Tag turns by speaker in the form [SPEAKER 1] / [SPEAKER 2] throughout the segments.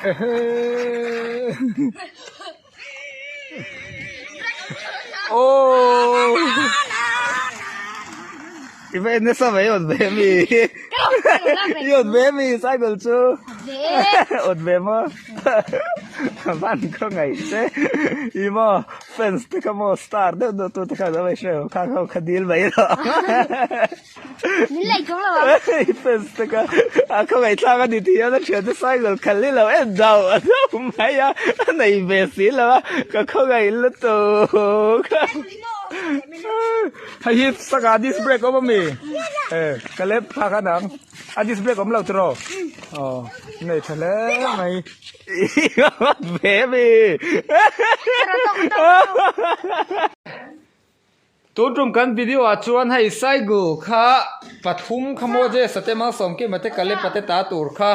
[SPEAKER 1] Oh! I va en nasa mai awt ve mi? I awt ve mi cycle chu? Awt ve maw? Van khaw ngaih che. I maw fans te kha maw star deuh deuh tu te kha lo hre kha kha kha dil mai rawh.
[SPEAKER 2] Min lei chawng lo ang.
[SPEAKER 1] I fans te kha a khaw ngaih thlak a ni tih hian a thiante cycle khalh hi lo en dau a dau mai a, a nei ve si lo a, ka khaw ngaih lutuk. Hei hi saka disc brake awm ami? E ka lep thla khan ang. A disc brake awm lo tiraw? Aw nei tha hle mai. Ve mi. Tun tum kan video ah chuan hei cycle kha pathum kha maw je sate malsawm kima te ka lepa te ta tur kha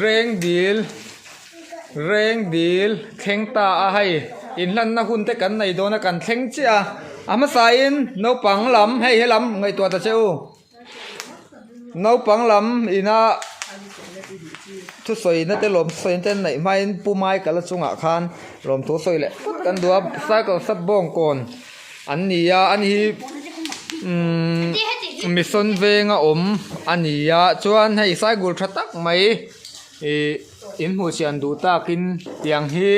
[SPEAKER 1] reng dil reng dil thleng ta a hei inhlanna hun te kan nei dawn a kan thleng chiah a a hmasa in naupang lam hei helam ngaihtuah ta che u. Naupang lam ina thusawina te lawm thusawina te an neih hmain Pu Michael-a chungah khan lawmthu sawi leh phawt kan duh a cycle sap bawngkawn an ni a ani hi umm mission venga awm a ni a chuan hei cycle tha tak mai ih in hmuh chian duh takin tiang hi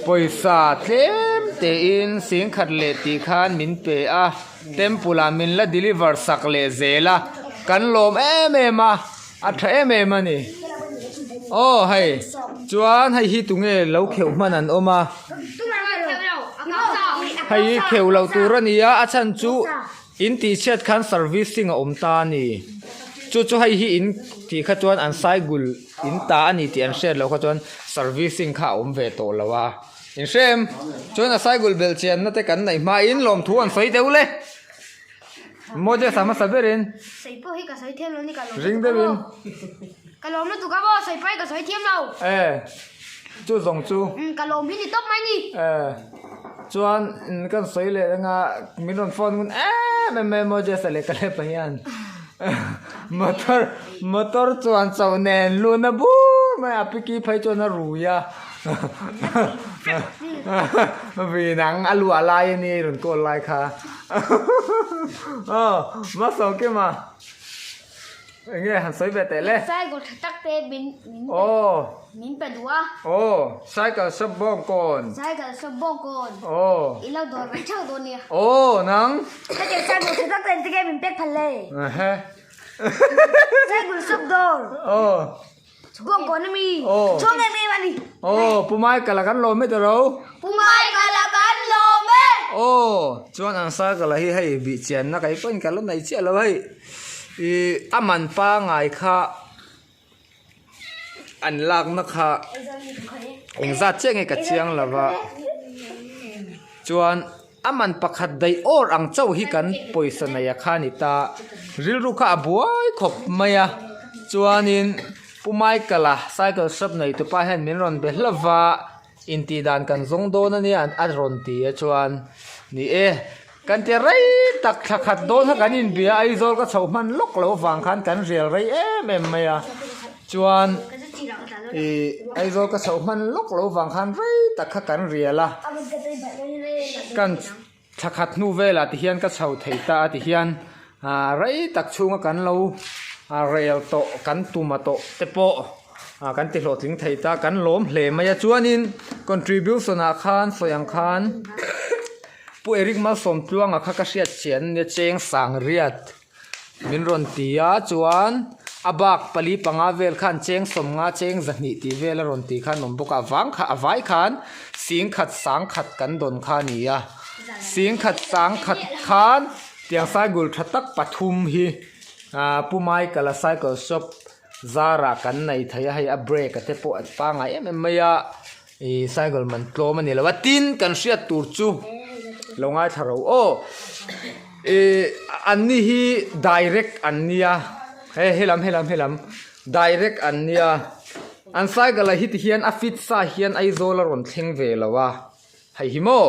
[SPEAKER 1] pawisa tlem tein singkhat leh tih khan min pe a. Temple ah min la deliver sak leh zel a, kan lawm em em a, a tha em em a ni. Aw hei, chuan hei hi tunge lo kheuh hman an awm a, hei hi kheuh loh tur a ni a, a chhan chu in tih chhiat khan servicing a awm ta a ni. Chu chu hei hi in tih kha chuan an saigul in ta a ni tih an hriat loh kha chuan servicing kha a awm ve tawh lo a. In hrem chuan a cycle belh chianna te kan neih hmain lawmthu an sawi deuh le. Moses a hmasa berin.
[SPEAKER 2] Sawi pawh hi ka sawi thiam lo ni ka lawm
[SPEAKER 1] Ring deuhin.
[SPEAKER 2] Ka lawm lutuk a maw sawi pawh hi ka sawi thiam lo.
[SPEAKER 1] E chu zawng chu.
[SPEAKER 2] Um ka lawm hi ni tawp mai ni.
[SPEAKER 1] E chuan kan sawi leh anga min rawn phone ngun em em mai Moses a leh ka lep ah hian motor motor chuan chauh nen luna bur mai a piki phei chuan a rui a. Vì nắng a lua lai a ni rawn call lai kha aw hmasa kim a enge han sawi ve teh le
[SPEAKER 2] cycle tha tak te min min
[SPEAKER 1] aw
[SPEAKER 2] min pe duh a
[SPEAKER 1] aw cycle shop bawng kawn
[SPEAKER 2] cycle shop bawng kawn
[SPEAKER 1] aw
[SPEAKER 2] i lo dawr ve theuh dawn nia
[SPEAKER 1] aw nang
[SPEAKER 2] hetiang cycle tha tak te engtin nge min pek phal le
[SPEAKER 1] ehe
[SPEAKER 2] cycle shop dawr
[SPEAKER 1] aw
[SPEAKER 2] Bawng kawn ami. Chhung em em ani.
[SPEAKER 1] Aw, Pu Michael a kan lawm e tawh.
[SPEAKER 2] Pu Michael a kan lawm e.
[SPEAKER 1] Aw, chuan an cycle a hi hei bih chianna kei pawhin ka la nei chiah lo hei. Ih a man pangai kha an lakna kha engzat chiah nge ka chiang lo va. Chuan a man pakhat daih awr ang chauh hi kan pawisa nei a kha a ni ta rilru kha a buai khawp mai a chuanin Pu Michael-a cycle shop nei tupa hian min rawn be hlauh va intih dan kan zawng dawn a nia a rawn ti a chuan ni e kan ti rei tak thla khat dawn kha kan inbia a Aizawl ka chhoh hman lawk loh avang khan kan rial rei em em mai a chuan Ih Aizawl ka chhoh hman lawk lo vang khan rei tak kha kan rial a, kan thla khat hnu velah ti hian ka chho thei ta a ti hian ah rei tak chhunga kan lo rel tawh kan tum a tawh te pawh ah kan ti hlawhtling thei ta kan lawm hle mai a chuanin contribution ah khan sawi ang khan Pu Eric Malsawmtluanga kha ka hriat chian ania cheng sang riat. Min rawn ti a chuan a bak pali panga vel khan cheng sawmnga cheng zahnih tih vel a rawn ti khan awm bawk a vang kha a vai khan sing khat sang khat kan dawn kha a ni a sing khat sang khat khan tiang cycle tha tak pathum hi ah Pu Michael a cycle shop zarah kan nei thei a hei a brake a te pawh a pangngai em em mai a Ih cycle man tlawm a ni lo a tin kan hriat tur chu lo ngaithla ro aw ih an ni hi direct an nia he helam helam helam direct an nia an cycle ah hi ti hian a fit sa hian Aizawl a rawn thleng ve lo a hei hi maw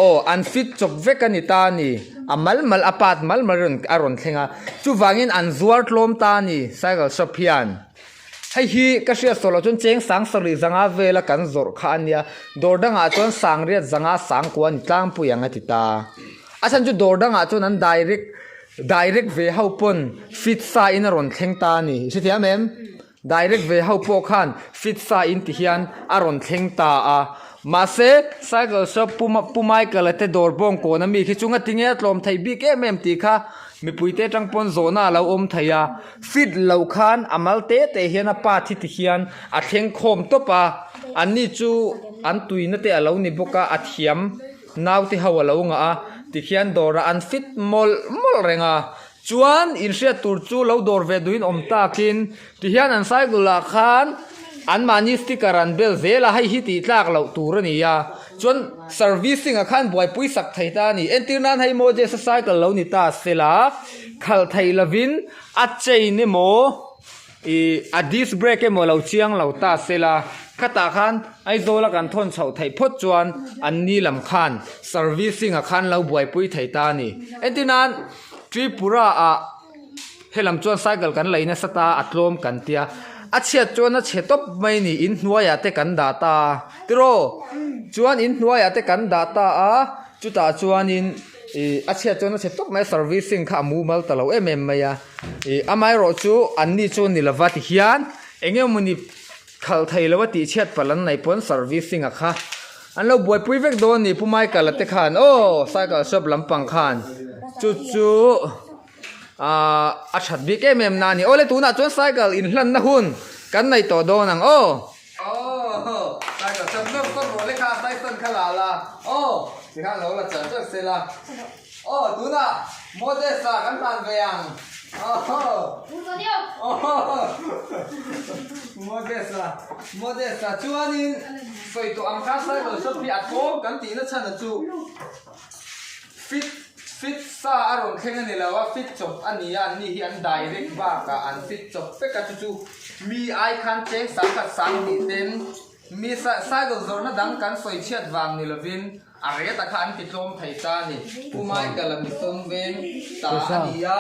[SPEAKER 1] aw an fit chawp vek a ni ta a ni a mal mal a part mal mal a rawn thleng a chuvangin an zuar tlawm ta a ni cycle shop hian. Hei hi ka hriat saw loh chuan cheng sang sarih zanga vela kan zawrh kha a nia. Dawr dangah chuan sangriat zanga sangkua a ni tlangpui ang a ti ta. A chhan chu dawr dangah chuan an direct direct ve ho pawn fit sa in a rawn thleng ta a ni. I hrethiam em? Direct ve ho pawh khan fit sa in ti hian a rawn thleng ta a. Mahse cycle shop Pu Pu Michael-a te dawr bawng kawn ami khi chu ngatinge a tlawm theih bik em em tih kha mipuite atang pawn zawhna a lo awm thei a. Fit loh khan a mal te te hian a pa thi ti hian a thleng khawm tawp a, anni chu an tuina te a lo ni bawk a, a thiam naute ho a lo ngah a, tikhian dawrah an fit mawlh mawlh reng a, chuan inhriat tur chu lo dawr ve duhin awm takin tihian an cycle ah khan anmahni sticker an bel zel a, hei hi tih tlak loh tur a ni a, chuan servicing ah khan buaipui sak thei ta a ni, entir nan hei Moses a cycle lo ni ta sela khalh theih lovin a chain emaw ih a disc brake emaw lo chiang lo ta sela khatah khan Aizawl a kan thawn chhoh theih phawt chuan an ni lam khan servicing ah khan lo buaipui thei ta a ni entir nan Tripura ah helam chuan cycle kan lei nasa ta a tlawm kan tia a chhiat chuan a chhe tawp mai a ni inhnuaiah te kan dah ta a tiraw chuan inhnuaiah te kan dah ta a chutah chuanin. Ih a chhiat chuan a chhe tawp mai a servicing kha a mumal ta lo em em mai a ih amaherawh chu an ni chu ni lova ti hian eng emawni khalh thei lo a tih chhiat palh an nei pawn servicing a kha an lo buaipui vek dawn a ni pu Michael a te khan aw cycle shop lampang khan chu chu ahh a that bik em em na a ni awle tunah chuan cycle inhlanna hun kan nei tawh dawn ang aw. Aw cycle chap nawk nawk rawh le kha cycle kha la la aw tikhan lo la char char se la aw tunah Moses a kan hlan ve ang aw Moses a Moses a chuanin sawi tawh ang kha cycle shop hi a tlawm kan tihna chhan a chu fit fit sa a rawn thleng a ni lo a fit chawp a ni a an ni hi an direct bakah an fit chawp vek a chu chu Mi ai khan cheng sang khat sang tih ten mi cycle zawrhna dang kan sawi chhiat vang ni lovin a reta kha an ti tlawm thei ta a ni. Pu Michael a misawm veng ta a ni a,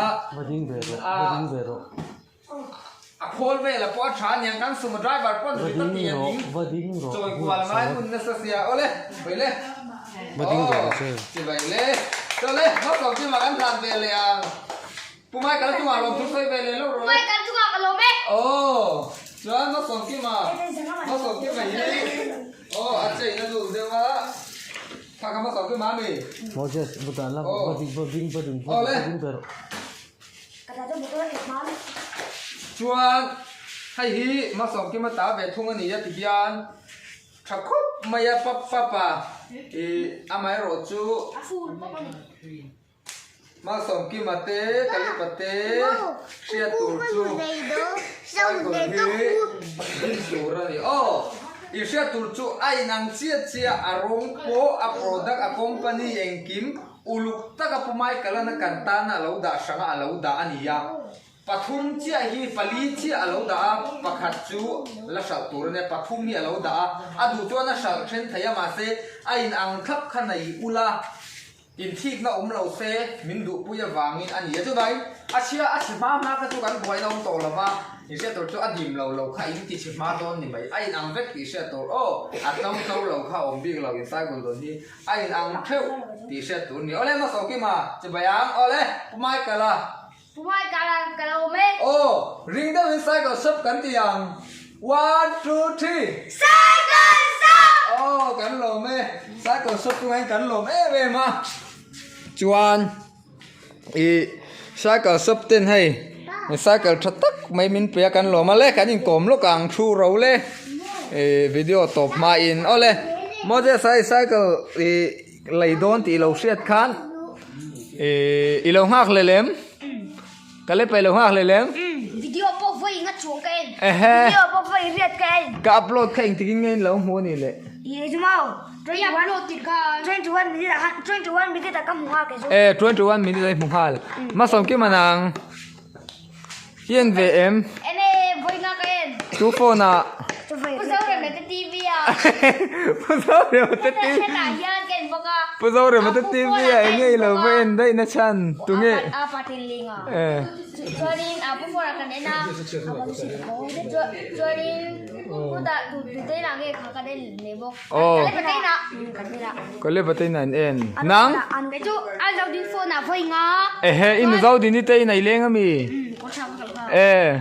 [SPEAKER 1] a khawl vela pawh a tha a niang kan sumo driver pawn rit a ti a ning chawi kual ngai hun nasa sia awle vaile aw chibai le chawle hmasawm chimah kan hlan ve leh ang. Pu Michael chungah lawm thu sawi ve leh lo rawh le.
[SPEAKER 2] Michael chungah ka lawm e.
[SPEAKER 1] Aw chuan Masawmkima Masawmkima hi aw a chain a dul deuh a kha kha Masawmkima a mi.
[SPEAKER 3] Moses va dan la va ding va ding va ding
[SPEAKER 1] Aw le.
[SPEAKER 3] va ding ve rawh.
[SPEAKER 1] Chuan hei hi Masawmkima ta ve thung a ni a ti hian tha khawp mai a pap pap a ih amaherawh chu Malsawmkima te, Kalipa te hriat tur chu cycle hi din tur a ni. Aw, i hriat tur chu a inang chiah chiah a rawng pawh, a product, a company engkim uluk taka Pu Michael-an a kan tana a lo dah hranga a lo dah a ni a. Pathum chiah hi pali chiah a lo dah a, pakhat chu la hralh tur a nia, pathum hi a lo dah a, a duh chuan a hralh then thei a mahse a inang thlap kha nei ula. Inthikna awm lo se min duhpui avangin a ni a, chuvangin a chhia a chhe hma hma kha chu kan buaina awm tawh lo va, in hriat tur chu a dim lo lo kha in ti chhe hma dawn ni mai, a inang vek tih hriat tur aw, a tlo tlo lo kha awm bik lo in cycle dawn hi a inang theuh tih hriat tur ni. Awle Masawkima chibai ang, awle Pu Michael-a.
[SPEAKER 2] Pu Michael-a ka lo awm e.
[SPEAKER 1] Aw, ring deuhin cycle shop kan ti ang, one, two, three.
[SPEAKER 2] Cycle shop!
[SPEAKER 1] Aw, kan lawm e, cycle shop chungah hian kan lawm em em a. Chuan ih cycle shop ten hei cycle tha tak mai min pe a kan lawm a le, kan inkawm lawk ang thu ro le ih video tawp hmain aw le Moses a hei cycle ih Lei dawn tih lo hriat khan i lo nghak hle lem ka le pei lo nghak hle lem
[SPEAKER 2] video pawh vawi nga chuang ka en video pawh vawi riat ka en
[SPEAKER 1] ka upload kha engtik in nge in lo hmu ani le
[SPEAKER 2] ye chu mau 21 upload tir kha 21 minute ah 21 minute ah ka hmu nghal kei chu
[SPEAKER 1] e 21 minute ah i hmu nghal masawm kim anang I en ve em?
[SPEAKER 2] En e, vawi nga ka en.
[SPEAKER 1] Tu phone ah?
[SPEAKER 2] Pu Zorema te TV ah.
[SPEAKER 1] Pu Zorema te TV.
[SPEAKER 2] Hetah hian ka en bawk a.
[SPEAKER 1] Pu Zorema te TV ah eng nge i lo va en daih na chhan tunge? Eh. Aw. Kawle Pateina an en. Nang? Ehe i nu Zodini te in a i leng ami? Eh.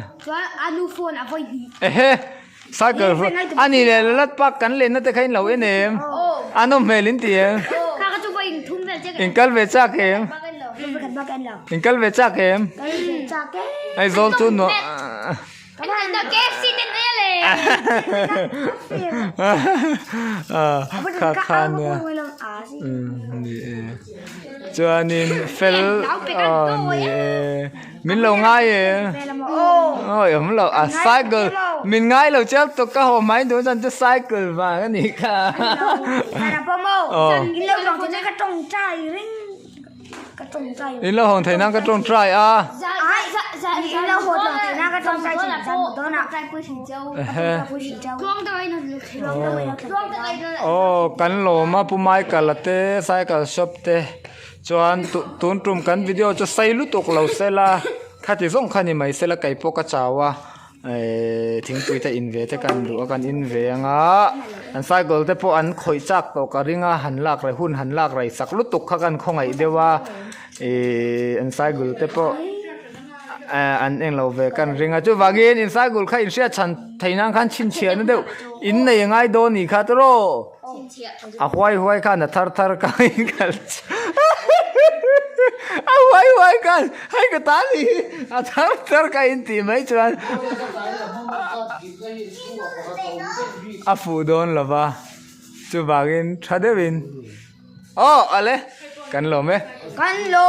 [SPEAKER 1] Ehe. Cycle a ni leh lalat park kan lenna te kha in lo en em? A nawm hmel in ti em? In kal ve chak em? In kal ve chak em? Aizawl chu nuam Kha kha nia ni e chuanin fel ni e min lo ngai e awi awm lo a cycle min ngai lo chiang tawk ka haw hmai duh chuan chu cycle vang a nih kha In lo hawn theih nan ka tawngtai a. Aw kan lawm a Pu Michael a te cycle shop te chuan tun tum kan video chu sei lutuk lo sela khati zawng kha ni mai sela kei pawh ka chau a. Ehh thingpui te in ve te kan duh a kan in ve anga an cycle te pawh an khawih chak tawh ka ring a han lak rei hun han lak rei sak lutuk kha kan khawngaih deuh a ihh an cycle te pawh eh an englo ve kan ring a chuvangin in cycle kha in hriat chhan theih nan khan chhinchhiah na deuh in nei a ngai dawn anih kha tiraw a huai huai khan a thar thar kha in kal a huai huai khan hei ka ta ni hi a thar thar kha in tih mai chuan a fuh dawn lo va chuvangin tha deuhin aw ale kan lawm e.
[SPEAKER 2] Kan lawm.